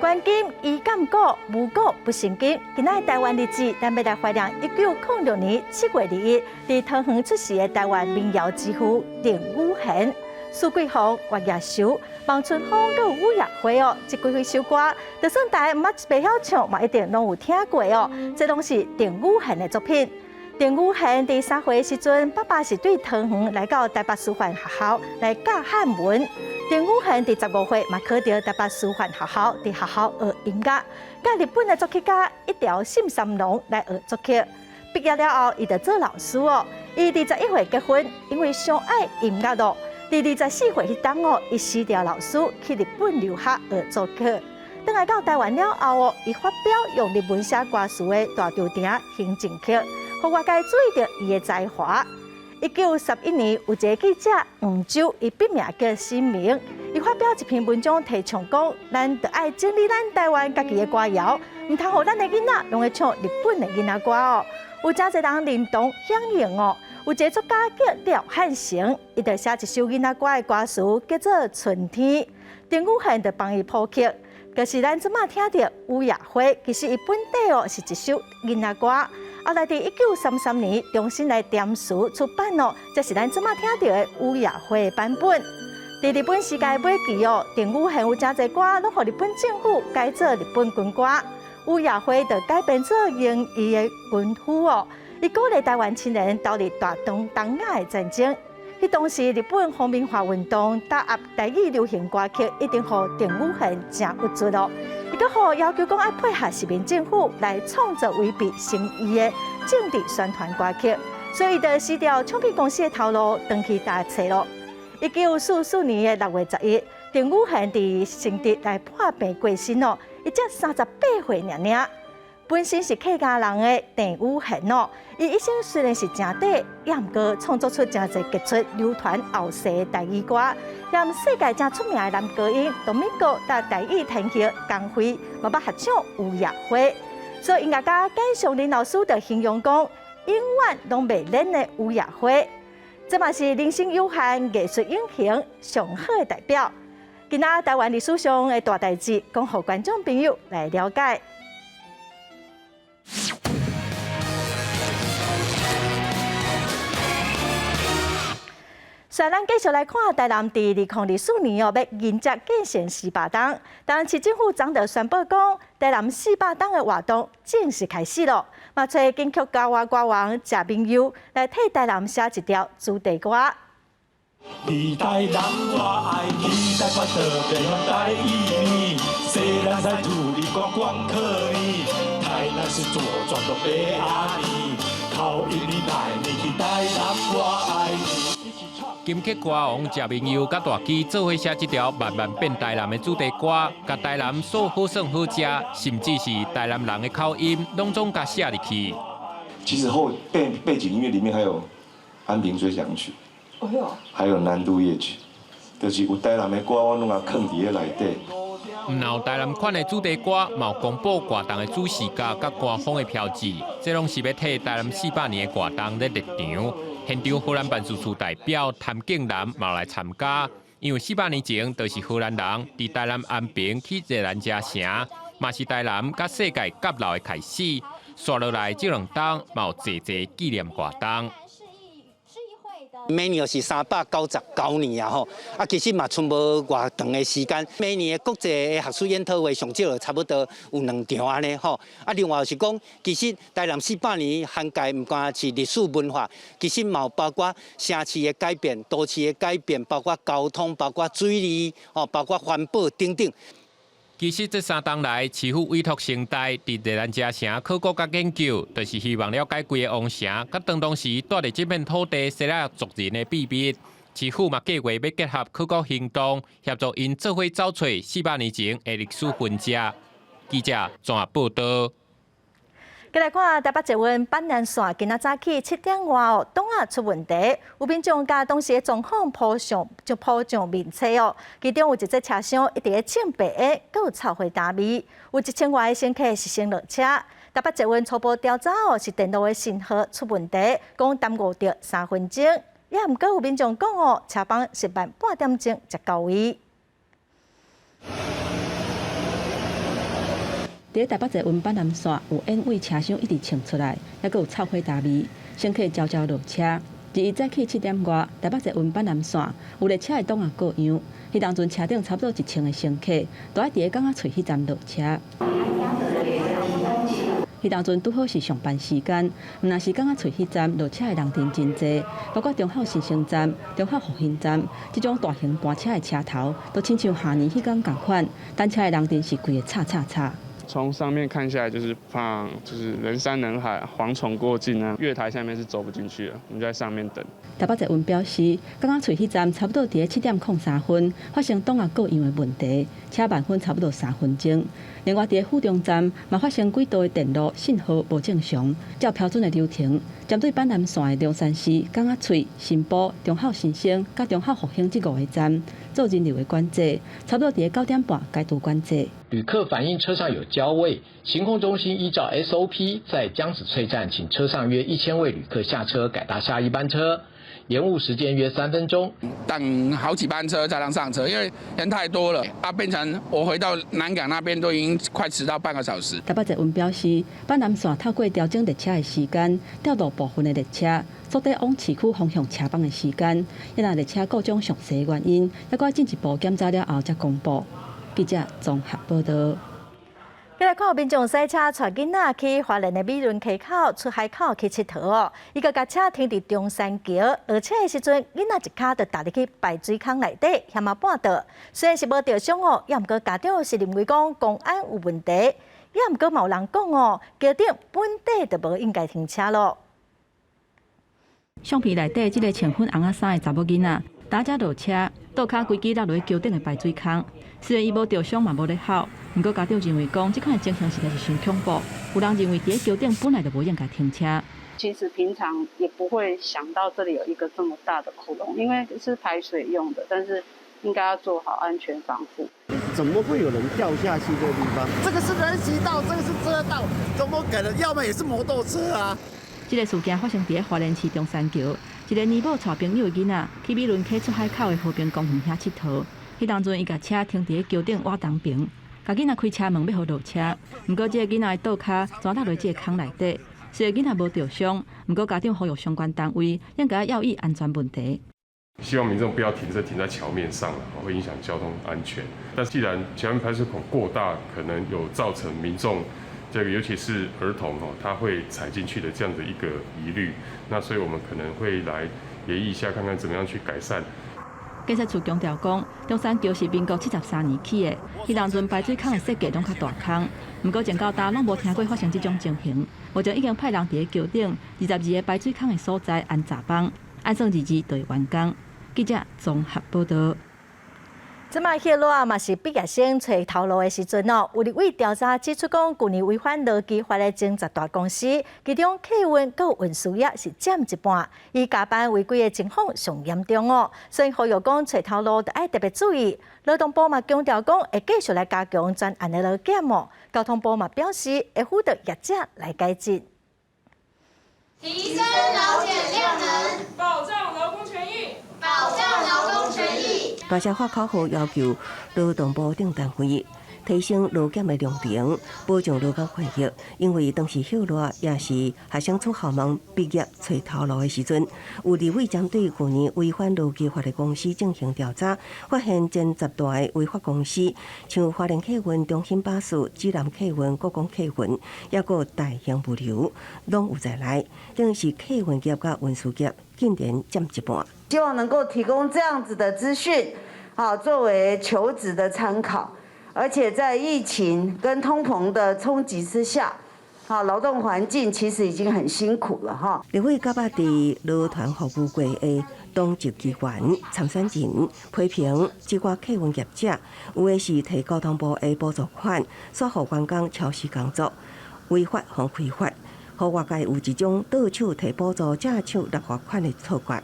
關金伊鑑古，無古不成今。今仔台灣日子，咱欲來懷念1906年7月21日，佇桃園出世的台灣民謠之父鄧雨賢、蘇桂鳳、月夜愁、望春風，閣有雨夜花哦，這幾首歌，就算大家毋捌袂曉唱，嘛一定攏有聽過哦。這攏是鄧雨賢的作品。鄧雨賢佇3歲的時陣，爸爸是對桃園來到台北師範學校來教漢文。鄧雨賢佇15歲嘛考著台北師範學校，佇學校學音樂，佮日本的作曲家一條信三郎來學作曲。畢業了後，伊就做老師哦。伊21歲結婚，因為上愛音樂咯。佇24歲彼冬哦，伊辭掉老師去日本留學學作曲。轉來到台灣了後哦，伊發表用日文寫歌詞的《大稻埕行進曲》，予外界注意著伊的才華。1931年，有一个記者黃洲，伊筆名叫新明，伊發表一篇文章，提倡講，咱著愛整理咱台灣家己的歌謠，毋通予咱的囡仔攏會唱日本的囡仔歌哦。有誠濟人認同響應哦。有一个作家叫廖漢成，伊就寫一首囡仔歌的歌詞，叫做《春天》，鄧雨賢就幫伊譜曲。就是咱這馬聽著《雨夜花》，其實伊本底哦是一首囡仔歌。後來佇1933年重新來填詞出版哦，這是咱這馬聽著的《雨夜花》的版本。佇日本時代尾期哦，鄧雨賢有誠濟歌攏予日本政府改做日本軍歌，《雨夜花》就改編做英語的軍曲哦。伊鼓勵台灣青年投入大東亞的戰爭。彼當時日本皇民化運動打壓台語流行歌曲，一定予鄧雨賢誠鬱卒咯。伊閣予要求講愛配合殖民政府來創作違背心意的政治宣傳歌曲，所以伊就辭掉唱片公司的頭路，轉去大冊咯。1944年的6月11，鄧雨賢佇承德來破病過身咯，伊才38歲爾爾。本身是客家人的鄧雨賢哦，伊一生雖然是誠短，也毋過創作出誠濟傑出流傳後世的台語歌，連世界誠出名的男高音多米戈佮台語天后江蕙嘛捌合唱《雨夜花》，所以音樂家簡尚林老師就形容講，永遠攏袂爛的《雨夜花》，這嘛是人生有限、藝術永恆上好的代表。今仔台灣歷史上的大代誌，講予觀眾朋友來了解。所以，咱繼續來看台南佇2024年哦，欲迎接建成400冬。台南市政府昨就宣布講，台南400冬的活動正式開始咯。嘛，揣金曲歌王歌王謝明佑來替台南寫一條主題歌。佇台南我愛去台北倒白台語，西蘭山土地觀光客呢，台南市左轉到北阿里，口音你來你去台南我愛你。金曲歌王謝明佑佮大支做伙寫這條慢慢變台南的主題歌，共台南所好耍好食，甚至是台南人的口音，攏總共寫入去。其實後背景音樂裡面還有《安平追想曲》。還有南都夜曲，就是有台南的歌，我攏共囥佇咧內底。毋但有台南款的主題歌，嘛有公布活動的主視覺佮官方的標誌，這攏是欲替台南400年的活動咧熱場。現場荷蘭辦事處代表譚敬南嘛來參加，因為400年前就是荷蘭人佇台南安平起熱蘭遮城，嘛是台南佮世界合流的開始。紲落來這兩冬嘛有濟濟紀念活動。每年是399年啊吼，啊其實嘛賰無偌長的時間。每年的國際的學術研討會上少差不多有兩場按呢吼。啊另外就是講，其實台南400年涵蓋毋單是歷史文化，其實嘛有包括城市的改變、都市的改變，包括交通、包括水利、吼，包括環保等等。其實這三冬來，市府委託成大佇熱蘭遮城考古佮研究，就是希望了解規个王城佮當當時蹛佇這片土地西拉族人的秘密。市府嘛計劃欲結合考古行動，協助𪜶做伙找揣400年前的歷史痕跡。記者綜合報道。繼來看台北捷運板南線，今仔早起7點外哦，擋仔出問題，有民眾共當時的狀況鋪上就鋪上面冊哦，其中有一節車廂一直咧衝白煙，閣有臭火焦味，有1000外个乘客是先落車。台北捷運初步調查哦，是電路的信號出問題，講耽誤著3分鐘。也毋過有民眾講哦，車班是慢半點鐘才到位。佇台北捷運板南線有煙味車廂一直衝出來，猶閣有臭火焦味，乘客悄悄落車。21早起7點外，台北捷運板南線有列車的擋仔故障，彼當陣車頂差不多1000个乘客，都愛佇咧港仔喙彼站落車。彼當陣拄好是上班時間，毋但是港仔喙彼站落車的人陣真濟，包括忠孝新生站、忠孝復興站這種大型班車的車頭，都親像下年彼工仝款，等車的人陣是規个吵吵吵。從上面看下來就是怕，就是人山人海，蝗蟲過境啊。月台下面是走不進去的，我們就在上面等。台北捷運表示，港仔喙彼站差不多佇咧7點03分發生擋仔故障的問題，車慢分差不多3分鐘。另外，佇咧府中站嘛發生軌道的電路信號無正常，照標準的流程，針對板南線的龍山寺、港仔喙、新埔、忠孝新生、佮忠孝復興這五个站做人流的管制，差不多佇咧9點半解除管制。旅客反映車上有焦味，行控中心依照 SOP 在江子翠站請車上約1000位旅客下車，改搭下一班車，延誤時間約3分鐘。等好幾班車才能上車，因為人太多了，啊，變成我回到南港那邊都已經快遲到半個小時。台北捷運表示，板南線透過調整列車的時間，調度部分的列車，縮短往市區方向車班的時間。也若列車故障詳細原因，猶閣進一步檢查了後才公布。記者綜合報道。繼來看民眾駛車帶囡仔去花蓮的美崙溪口出海口去𨑨迌哦，伊閣共車停佇中山橋，落車的時陣，囡仔一跤就踏入去排水孔內底，險仔絆倒。雖然是無著傷哦，也毋過家長是認為講公安有問題，也毋過嘛有人講哦，橋頂本底就無應該停車咯。相片內底這个穿粉紅仔衫的查某囡仔，踏車落車，倒跤規支落落橋頂的排水孔。雖然伊無著傷嘛無咧吼，毋過家長認為講這款的情形實在是傷恐怖。有人認為佇咧橋頂本來就無應該停車。其實平常也不會想到這裡有一個這麼大的窟窿，因為是排水用的，但是應該要做好安全防護。怎麼會有人掉下去這個地方？這個是人行道，這個是車道，怎麼可能？要麼也是摩托車啊。這个事件發生佇咧花蓮市中山橋，一个年母帶朋友的囡仔去美崙溪出海口的和平公園遐𨑨迌。彼當陣，伊共車停佇咧橋頂活動邊，共囡仔開車門欲予落車，毋過這个囡仔的倒跤旋落落這个孔內底，雖然囡仔無著傷，毋過家長呼籲相關單位應該要注意安全問題。希望民眾不要停車停在橋面上，會影響交通安全。但既然橋面排水孔過大，可能有造成民眾這個尤其是兒童哦，他會踩進去的這樣的一個疑慮，那所以我們可能會來研議一下，看看怎麼樣去改善。建設處強調講，中山橋是民國73年起的，彼當陣排水孔的設計攏較大孔，毋過前到今攏無聽過發生這種情形。目前已經派人佇咧橋頂22个排水孔的所在安閘網，按算22就會完工。記者綜合報道。這擺歇熱啊，嘛是畢業生揣頭路的時陣哦。有立委調查指出，講舊年違反勞基法的前10大公司，其中客運佮運輸業是佔一半，以加班違規的情況上嚴重哦。所以呼籲講揣頭路著愛特別注意。勞動部嘛強調講，會繼續來加強專案的勞檢哦。交通部嘛表示，會輔導業者來改進。提升勞檢量能，保障勞工權益，保障勞工權益。大聲發口號要求勞動部等單位提升勞檢的量能，保障勞工權益。因為當時歇熱，也是學生出校門畢業揣頭路的時陣，有立委針對舊年違反勞基法的公司進行調查，發現前10大的違法公司，像花蓮客運、中興巴士、指南客運、國光客運，抑閣大型物流，攏有在內，等於是客運業佮運輸業竟然佔一半。希望能夠提供這樣子的資訊，啊，作為求職的參考。而且在疫情跟通膨的衝擊之下，啊，勞動環境其實已經很辛苦了哈。立委甲捌佇勞團服務過的黨籍議員參選人批評，這寡客運業者有的是提交通部的補助款，煞予員工超時工作，違法予開罰，予外界有一種倒手提補助、正手搦罰款的錯覺，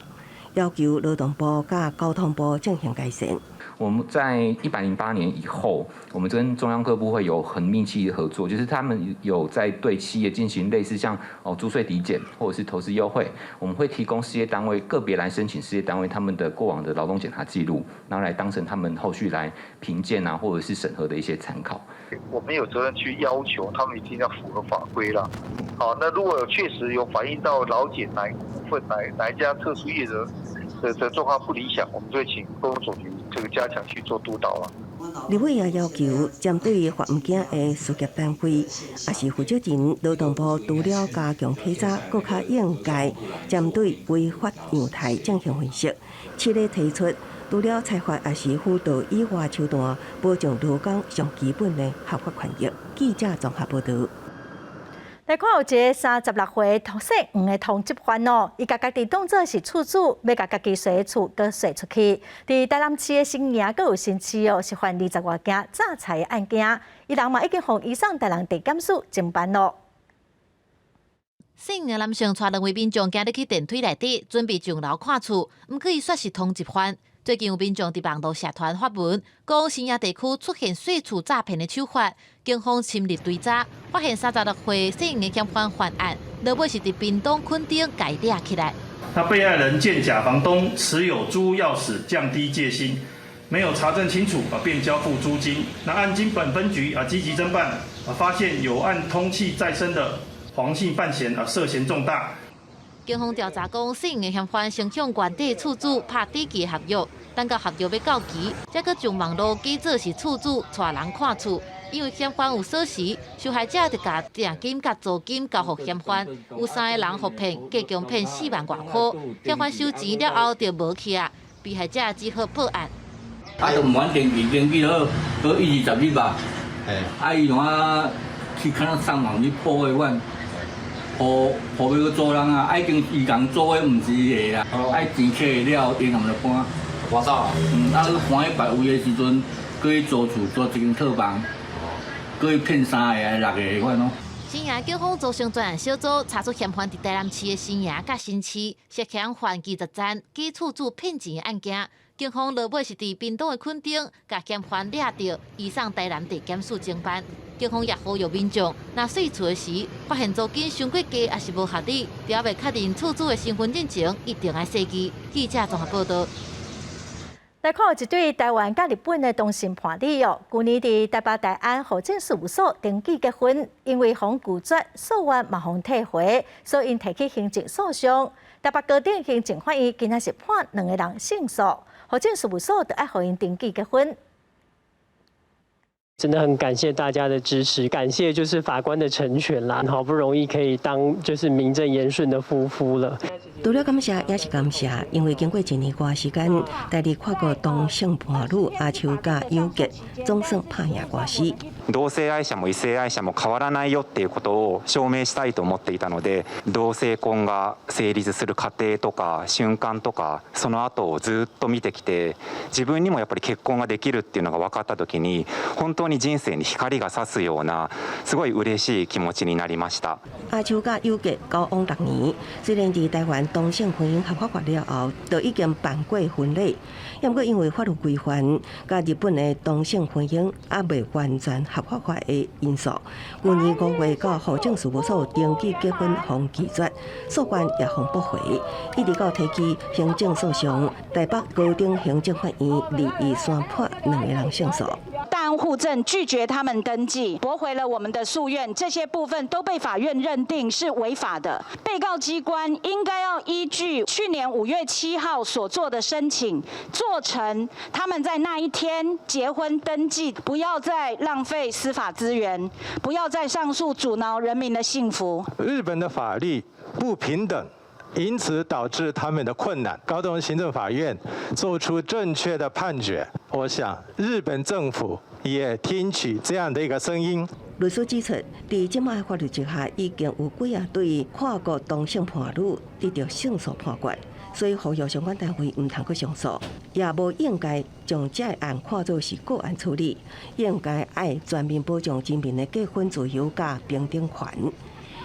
要求勞動部佮交通部進行改善。我們在108年以後，我們跟中央各部會有很密切的合作，就是他們有在對企業進行類似像租稅抵減或者是投資優惠，我們會提供事業單位個別來申請事業單位他們的過往的勞動檢查記錄，然後來當成他們後續來評鑑啊或者是審核的一些參考。我們有責任去要求他們一定要符合法規啦。好，那如果有確實有反映到勞檢哪一部分哪一家特殊業者的狀況不理想，我們就會請工總局這個加強去做督導啦。立委也要求針對罰毋驚的事業單位，抑是負責人，勞動部除了加強稽查，閣較應該針對違法樣態進行分析，揤咧提出除了裁罰，抑是輔導以外手段，保障勞工上基本的合法權益。記者綜合報導。來看有一个36歲姓黃的通緝犯哦，伊共家己當做是厝主，欲共家己稅厝閣稅出去。佇台南市的新營閣有新市哦，是犯20外件詐財的案件，伊人嘛已經予移送台南地檢署偵辦咯。姓黃的男性帶兩位民眾行入去電梯內底，準備上樓看厝，毋過伊煞是通緝犯。最近有民眾佇網路社團發文，講新營地區出現稅厝詐騙的手法，警方深入追查，發現36歲姓黃的嫌犯犯案，落尾是佇屏東墾丁共伊掠起來。那被害人見假房東持有租屋鑰匙，降低戒心，沒有查證清楚啊，便交付租金。那案經本分局啊積極偵辦啊，發現有案通緝在身的黃姓犯嫌啊，涉嫌重大。警方調查講，姓黃的嫌犯先向原底厝主拍短期合約，等到合約欲到期，才閣上網路假做是厝主，帶人看厝。因為嫌犯有鎖匙，受害者就共訂金佮租金交予嫌犯，有三个人予騙，計共騙4萬外箍。嫌犯收錢了後就無去啊，被害者只好報案。啊，就毋願登記，登記好，閣一二十日吧。啊，伊用啊去看上網去報的阮。鋪鋪欲閣租人啊，已經伊共租的毋是伊的啦，愛錢摕了，銀行就搬。搬走啊？嗯，啊，搬去別位的時陣，閣去租厝租一間套房，閣去騙三个、六个款咯。新營警方組成專案小組，查出嫌犯佇台南市的新營佮新市涉嫌犯20宗假厝主騙錢的案件。警方落尾是佇屏東的墾丁，共嫌犯掠著，移送台南地檢署偵辦。警方也呼籲民眾，若稅厝的時發現租金傷過低，抑是無合理，猶未確認厝主的身份進前，一定愛細記。記者綜合報導。來看有一對台灣佮日本的同性伴侶哦，舊年佇台北大安戶政事務所登記結婚，因為予拒絕，訴願嘛予退回，所以𪜶提起行政訴訟。台北高等行政法院今仔是判兩个人勝訴，戶政事務所就愛予𪜶登記結婚。真的很感謝大家的支持，感謝就是法官的成全啦，好不容易可以當就是名正言順的夫婦了。除了感謝，也是感謝，因為經過一年外時間，台日跨國同性伴侶阿秋佮友傑總算拍贏官司。同性愛者も異性愛者も変わらないよっていうことを証明したいと思っていたので、同性婚が成立する過程とか瞬間とかその後をずっと見てきて、自分にもやっぱり結婚ができるっていうのが分かった時に、本当に人生に光が差すようなすごい嬉しい気持ちになりました。阿秋佮友傑交往6年，雖然佇台灣同性婚姻合法化了後，就已經辦過婚禮，毋過因為法律規範佮日本的同性婚姻猶未完全合法化的因素，舊年5月到戶政事務所登記結婚，予拒絕，訴願也予駁回，一直到提起行政訴訟，台北高等行政法院2-2宣判兩個人勝訴。大安戶政拒絕他們登記，駁回了我們的訴願，這些部分都被法院認定是違法的。被告機關應該要依據去年5月7號所做的申請，做成他們在那一天結婚登記，不要再浪費司法資源，不要再上訴阻撓人民的幸福。日本的法律不平等，因此導致他們的困難。高等行政法院做出正確的判決，我想日本政府也聽取這樣的一個聲音。律師指出，佇這擺法律之下，已經有幾仔對跨國同性伴侶得著勝訴判決。所以呼籲相關單位毋通閣上訴，也無應該將這個案看做是個案處理，應該愛全面保障人民的結婚自由佮平等權。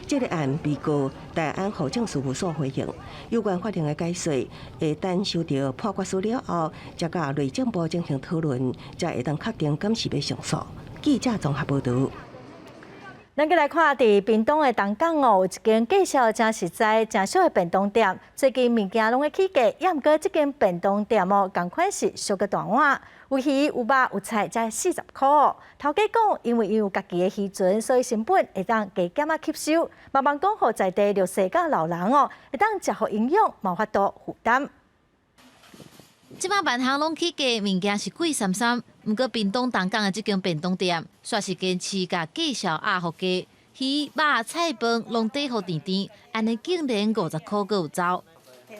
這個案被告大安戶政事務所回應，有關法庭的解說，會等收到判決書了後，才佮內政部進行討論，才會當確定敢是欲上訴。記者綜合報導。咱閣來看，佇屏東的東港哦，有一間價數誠實在、誠俗的便當店。最近物件攏咧起價，猶毋過這間便當店哦，仝款是俗閣大碗，有魚有肉有菜，才40箍。頭家講，因為伊有家己的漁船，所以成本會當加減仔吸收。嘛望講，予在地弱勢佮老人哦，會當食予營養，無法度負擔。這擺萬項攏起價，物件是貴參參。毋過屏東東港的這間便當店，煞是堅持共價數壓予低，魚肉菜飯攏底予甜甜，按呢竟然50箍閣有走。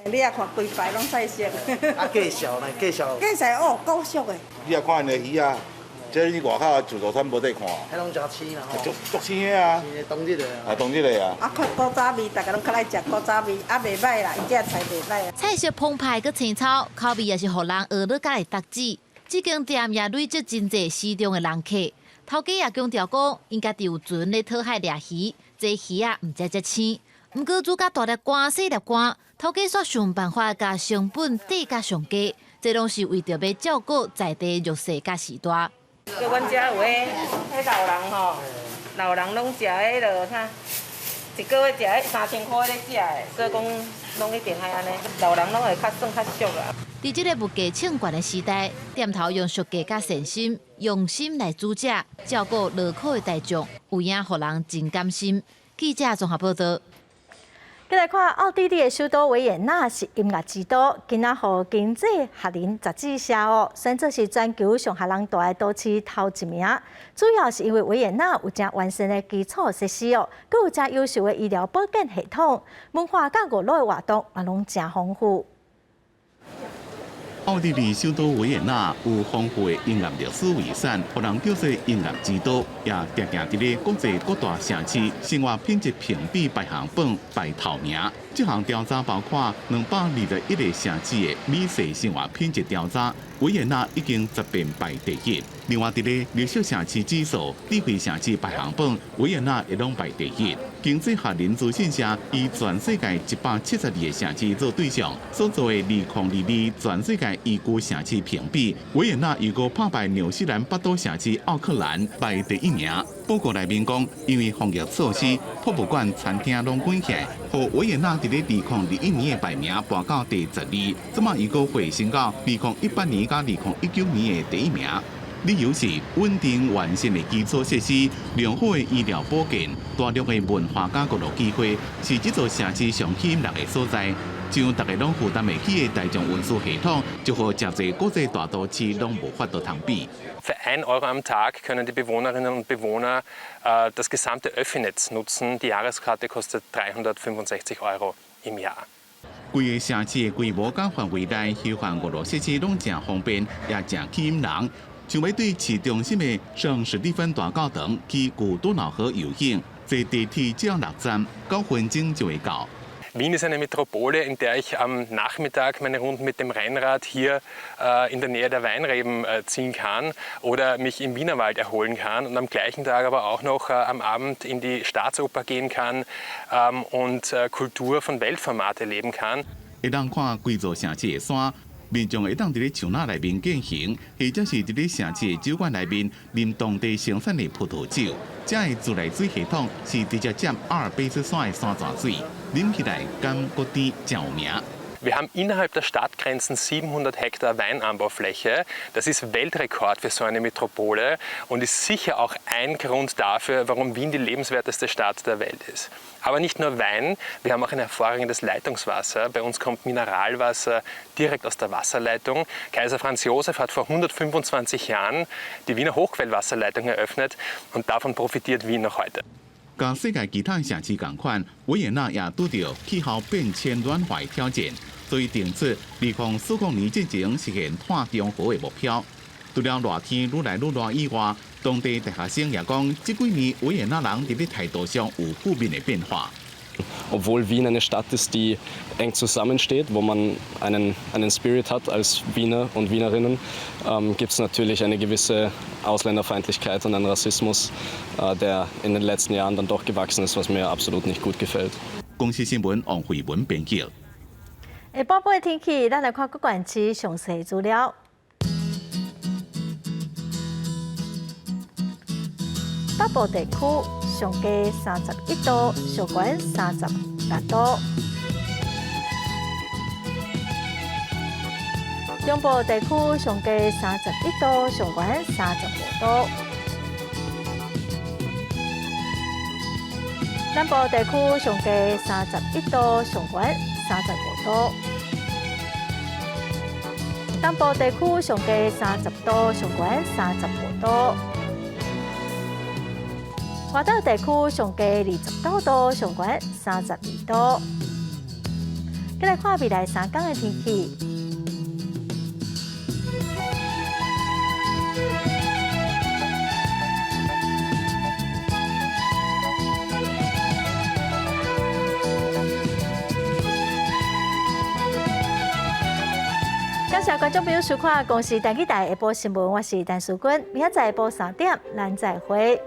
你也看規排攏菜色。啊，價數呢？價數。價數哦，夠俗的。你也看𪜶的魚仔，這你外口自助餐無得看。彼攏誠鮮啦吼。足足鮮的啊。當日的啊。啊，當日的啊。啊，較古早味，逐家攏較愛食古早味，啊，袂䆀啦，伊這菜袂䆀。菜色澎湃閣青草，口味也是予人學了佮會觸舌。這間店也累積真濟死忠的人客。頭家也強調講，𪜶家己有船咧討海掠魚，這魚仔毋才遮鮮。毋過煮甲大粒罐、細粒罐，頭家煞想辦法共成本低甲上低，這攏是為著欲照顧在地弱勢佮序大。叫阮遮有彼老人吼，老人攏食彼落啥，一個月食彼3000箍咧食的，所以講攏一定愛按呢，老人攏會較算較俗啦。佇這个物價衝懸的時代，店頭用俗價佮善心、用心來煮食，照顧勞苦的大眾，有影予人真甘心。記者綜合報導。閣來看奧地利的首都維也納是音樂之都，今仔予經濟學人雜誌社哦選做是全球上予人蹛的都市頭一名。主要是因為維也納有誠完善的基礎設施哦，閣有誠優秀的醫療保健系統，文化佮娛樂的活動嘛攏誠豐富。奧地利首都維也納有豐富的音樂歷史遺產，予人叫做音樂之都，也定定佇咧國際各大城市生活品質評比排行榜排頭名。這項調查包括221個城市的美食生活品質調查，維也納已經十遍排第一。另外，佇咧綠色城市指數、智慧城市排行榜，維也納也攏排第一。經濟學人資訊社以全世界172個城市做對象，所做的2022全世界宜居城市評比，維也納又閣拍敗紐西蘭北島城市奧克蘭，排第一名。報告內面講，因為防疫措施，博物館、餐廳攏關起來，予維也納佇咧2021年的排名跋到第12，這馬又閣回升到2018年佮2019年的第一名。理由是穩定完善的基礎設施、良好的醫療保健、大量的文化佮娛樂機會，是這座城市上吸引人的所在。像逐家攏負擔會起的大眾運輸系統，就予誠濟國際大都市攏無法度通比。 Für 1 Euro am Tag können die Bewohnerinnen und Bewohner das gesamte Öffi-Netz nutzen. Die Jahreskarte kostet 365 Euro im Jahr. 規個城市的規模佮範圍內，休閒娛樂設施攏誠方便，也誠吸引人。像欲對市中心的聖史蒂芬大教堂去舊多瑙河遊行，坐地鐵只要六站，9分鐘就會到。 Wien ist eine Metropole, in der ich am Nachmittag meine Runden mit dem Rennrad hier in der Nähe der Weinreben ziehen kann oder mich im Wienerwald erholen kann und am gleichen Tag aber auch noch am Abend in die Staatsoper gehen kann und Kultur von Weltformat erleben kann. 會當看規座城市的山，民眾會當佇咧樹林內面健行，或者是佇咧城市的酒館內面啉當地生產的葡萄酒。遮的自來水系統是直接接阿爾卑斯山的山泉水，啉起來甘閣甜，誠有名。 Wir haben innerhalb der Stadtgrenzen 700 Hektar Weinanbaufläche. Das ist Weltrekord für so eine Metropole und ist sicher auch ein Grund dafür, warum Wien die lebenswerteste Stadt der Welt ist. Aber nicht nur Wein, wir haben auch ein hervorragendes Leitungswasser. Bei uns kommt Mineralwasser direkt aus der Wasserleitung. Kaiser Franz Josef hat vor 125 Jahren die Wiener Hochquellwasserleitung eröffnet und davon profitiert Wien noch heute. 佮世界其他城市仝款，維也納也拄著氣候變遷暖化的挑戰，所以定出2045年之前實現碳中和的目標。除了熱天愈來愈熱以外，當地大學生也講，這幾年維也納人佇咧態度上有負面的變化。Obwohl Wien eine Stadt ist, die eng zusammensteht, wo man einen Spirit hat als Wiener und Wienerinnen, gibt es natürlich eine gewisse Ausländerfeindlichkeit und einen Rassismus, der in den letzten Jahren dann doch gewachsen ist, was mir absolut nicht gut gefällt. 公視新聞王慧文編輯。下晡晡的天氣，咱來看各縣市詳細資料。北部地區上低31度，上懸36度。中部地區上低31度，上懸35度。南部地區上低31度，上懸35度。東部地區上低30度，上懸35度。外島地區上低29度，上懸32度。再來看未來3天的天氣。感謝觀眾朋友收看《公視台語台》下晡新聞，我是陳淑君，明仔載下晡3點，咱再會。